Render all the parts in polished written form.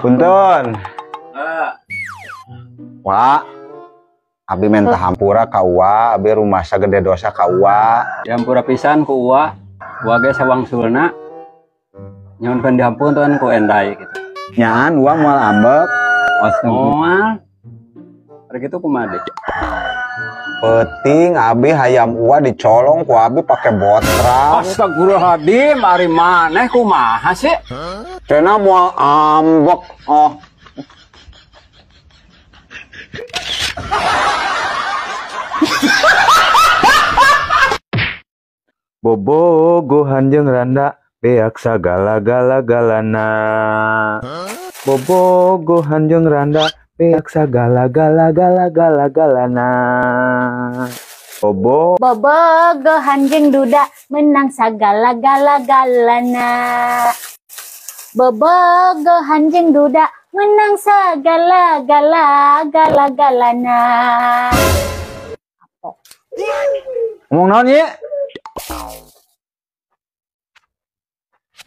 Punten. Wak, abi minta hampura ka Uwa, abi rumasa gede dosa ka Uwa. Dihampura pisan ku Uwa, Uwa ge sawangsulna. Nyuhunkeun dihampun ku Enday gitu. Nyaan Uwa moal ambek. Moal. Ari kitu kumaha deui? Peuting abi hayam Uwa dicolong ku abi pake botram. Astagfirullahaladzim, ari maneh kumaha sih? Cenah moal ambek. Oh. Bobogohan jeung randa beak sagala-gala-galana. Bobogohan jeung randa beak sagala-gala-gala-gala-galana. Bobo Bobogohan jeung duda menang sagala-gala-galana. Bobogohan jeung duda menang sagala-gala-gala-galana. Ngomong naon ye?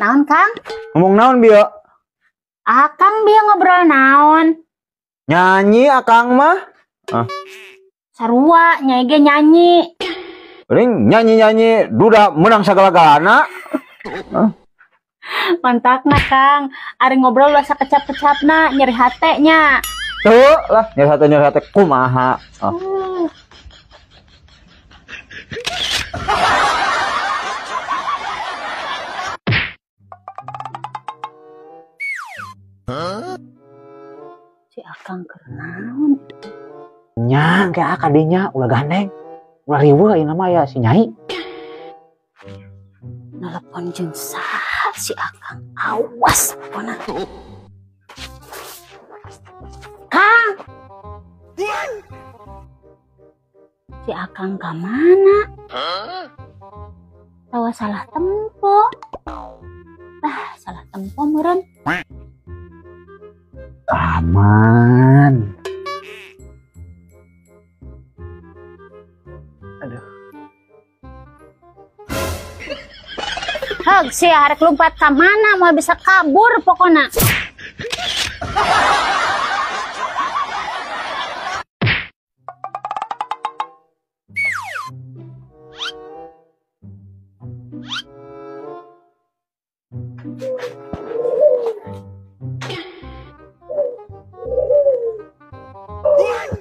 Naon Kang? Ngomong naon bieu? Akang bieu ngobrol naon? Nyanyi akang mah. Ah. Sarua nyai ge nyanyi. Ring nyanyi-nyanyi duda menang sagala-galana. Ah. Mantakna Kang, ari ngobrol ulah sakecap-kecapna nyeri hate nya. Tuh lah nyeri hate kumaha. Ah. Si Akang keur naon? Nya engke kadinya ulah gandeng. Ulah riweuh ayeuna mah ya si Nyai. Nelpon jeung saha si Akang? Awas pokona. Kang. Si Akang ka mana? Tawa salah tempo. Lah, salah tempo meureun. Aman. Aduh. Heg, si harek lompat ka mana mau bisa kabur pokona.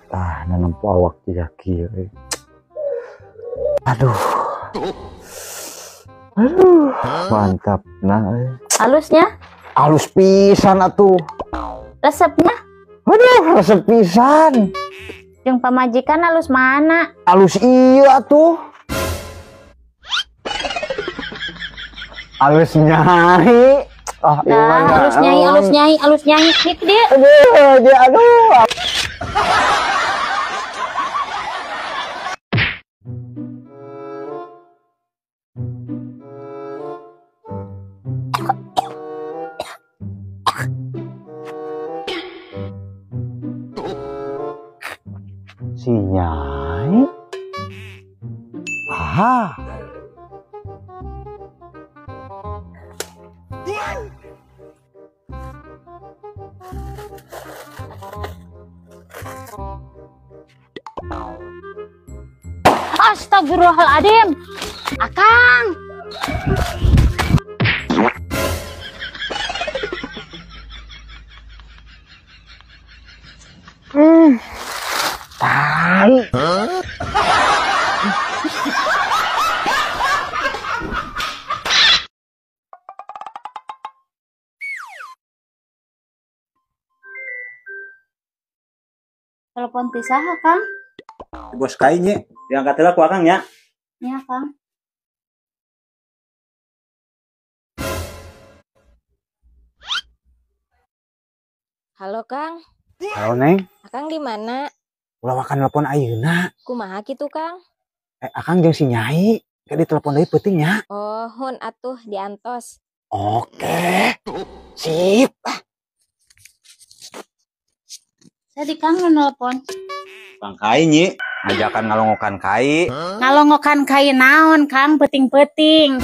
Tah, nempo awak tidak kieu. Aduh. Aduh, mantap nah. Halusnya? Halus pisan atuh. Resepnya? Aduh, resep pisan. Jeung pamajikan halus mana? Halus iya atuh. Halus nyai. Ah, nah, halus nyai, halus nyai, halus nyai. Nik dia. Aduh, dia aduh. Si Nyai. Aha. Astagfirullahaladzim. Akang. Tai. Telepon ti saha, Kang? Bos kai nya, diangkat heula ku Akang nya. Nya, Kang. Halo, Kang. Halo, Neng. Akang di mana? Ulah wakan telepon ayeuna. Kumaha kitu, Kang? Akang jeung si Nyai, ke ditelepon deui peuting nya. Oh, hun atuh diantos. Oke. Sip. Tadi Kang nu nelpon. Bang Kai nyi, ngajakan ngalongokan kai. Ngalongokan kai naon, Kang, peuting-peuting.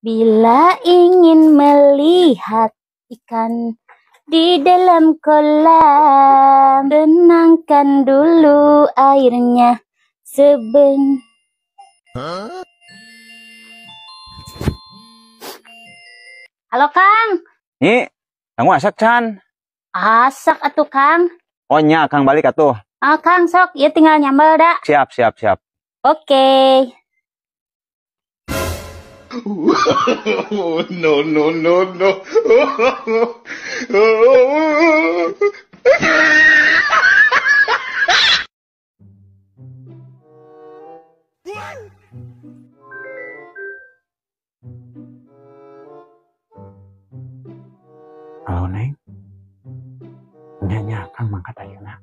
Bila ingin melihat ikan di dalam kolam, tenangkan dulu airnya seben. Halo Kang. Nyi, kamu asak can? Asak atuh Kang. Oh nya, Kang balik atuh. Ah Kang sok, ya tinggal nyambel dah. Siap, siap, siap. Oke. Oh, no, no, no, no. Halo, Neng. Nya, Kang mangkat ayeuna.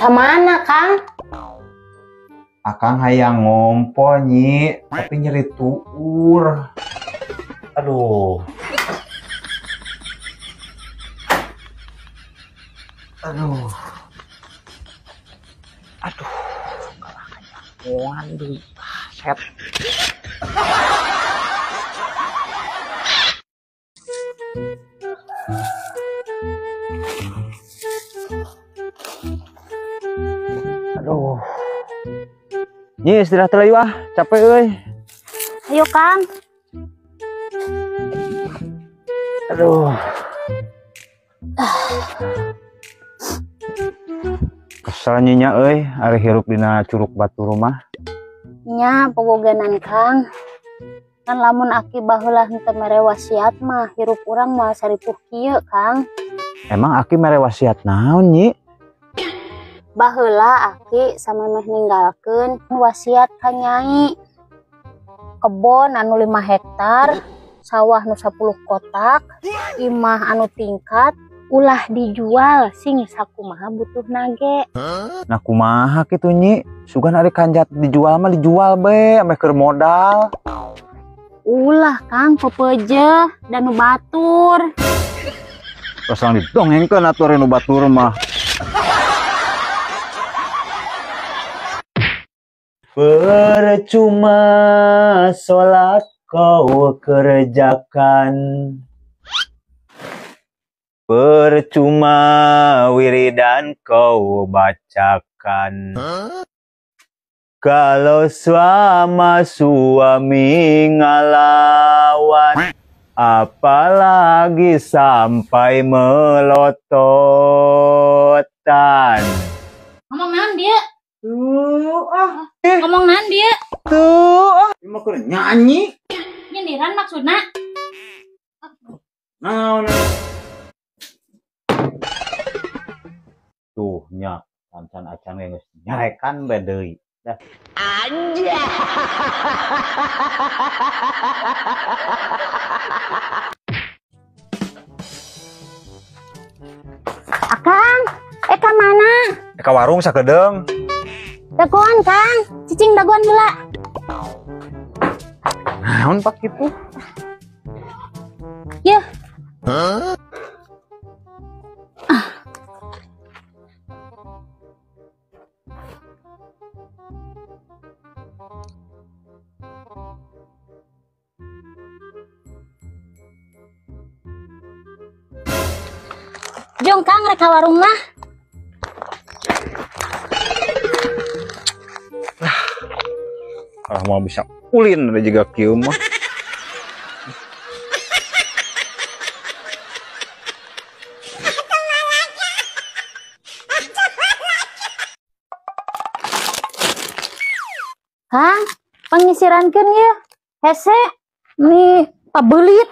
Kemana Kang? Akang hayang ngompol Nyi, tapi nyeri tuur. Aduh. Aduh. Aduh. Kalah kanyamuan deui. Set. Aduh. Nyi istirahat heula ah, capek euy. Ayo Kang. Aduh. Kesel nyinya euy, ari hirup dina curug batu rumah. Nya poboganan Kang. Kan lamun aki baheula henteu mere wasiat mah hirup urang moal saripuh kieu Kang. Emang aki mere wasiat naon Nyi? Baheula aki samemeh ninggalkeun wasiat ka nyai. Kebon anu 5 hektar, sawah nu 10 kotak, imah anu tingkat, ulah dijual sing sakumaha butuh nage. Nah kumaha kitu Nyi? Sugan ari kanjat dijual mah dijual be, ameh keur modal. Ulah Kang pepeje dan nu batur. Terus lang didongengkeun atuh ari nu batur mah. Percuma sholat kau kerjakan, percuma wiridan kau bacakan, kalau sama suami ngalawan, apalagi sampai melototan. Ngomong naon dia? Tuh, ah. Ngomong naon dia? Tuh, ah. Ini mah keur nyanyi. Nyindiran maksudna. Naon? Tuh nya, cancan acan ge geus nyarekan bae deui. Dah. Anjay. Akang, ka mana? Ka warung sakedeung. Dagoan Kang, cicing dagoan heula. Naon pak kitu? Yeuh. Huh? Ah. Jung Kang rek ka warung mah. Ah, mau bisa ulin ada juga kieu mah. Kang, pangisirankeun ieu. Hese nih pabelit.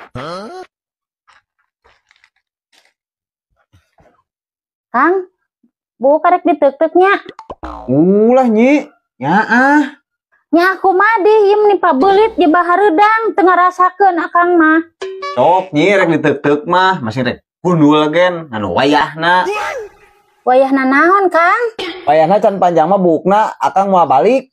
Kang, bu karek diteuk-teuknya. Ulah Nyi, nyaah. Nya kumaha dih ieu meni pabelit di bahareudang teu ngarasakeun akang mah. Sok Nyi rek diteuk-teuk mah, masih rek gundul gen anu wayahna. Wayahna naon, Kang? Wayahna can panjang mah buukna, akang moal balik.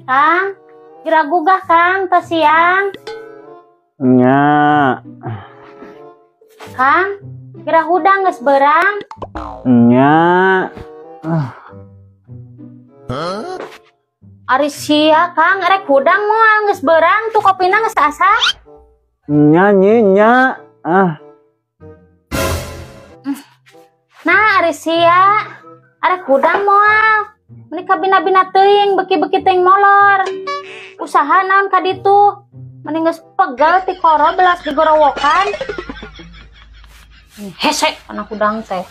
Kang, geura gugah Kang, tos siang. Nya. Kang, geura hudang geus beurang. Nya. Ari sia Kang, erek hudang moal geus beurang tuh kopina geus asak. Nya nyi nya. Ah. Nah, ari sia, arek hudang moal. Meni kabina-bina teuing, beki-beki teuing molor. Usaha naon ka ditu? Meni geus pegel ti koro belas digorowokan. Hese kana hudang teh.